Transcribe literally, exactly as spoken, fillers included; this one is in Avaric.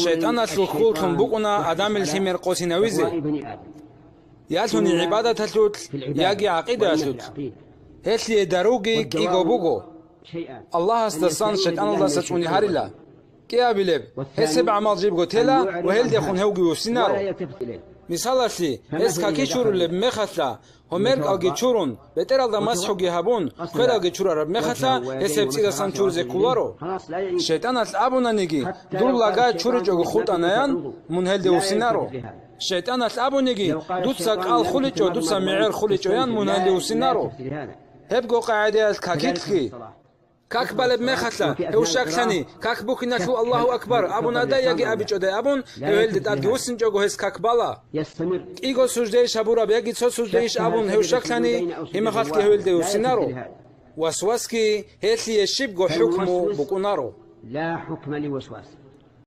ШайтӀаналъул хьуллъун букӀуна Адамил лъимер къосинавизе, ялъуни гӀибадаталъулъ яги гӀакъидаялъулъ. Гьелъие даруги кӀиго буго. Аллагьасдасан шайтӀаналдаса цӀуни гьарила. КӀиабилеб, гьес гьеб гӀамал жибго тела ва гьелдехун гьевги вуссинаро. Мисалалъе, гьес каки чурулеб мехалъа, гьумер кӀалги чурун, бетӀералда масхӀуги гьабун, квералги чурараб мехалъа, гьес гьеб цӀидасан чуризе кколаро. ШайтӀаналъ абунаниги, дур лага чуричӀого хутӀанаян, мун гьелде вуссинаро. ШайтӀаналъ абуниги, дуца кӀал хуличӀо, дуца мегӀер хуличӀоян, мун гьелде вуссинаро. Гьебго къагӀидаялъ какилъги. Как балеб мехалъа, гьев щаклъани, как букиналъул «Аллагьу акбар» абунадай яги абичӀодай абун, гьев гьелде тӀадги вуссинчӀого гьес как бала. КӀиго суждейищ гьабураб яги цо суждейищ абун гьев щаклъани, гьеб мехалъги гьев гьелде вуссинаро. Васвасги гьелъие щибго хӀукму букӀунаро.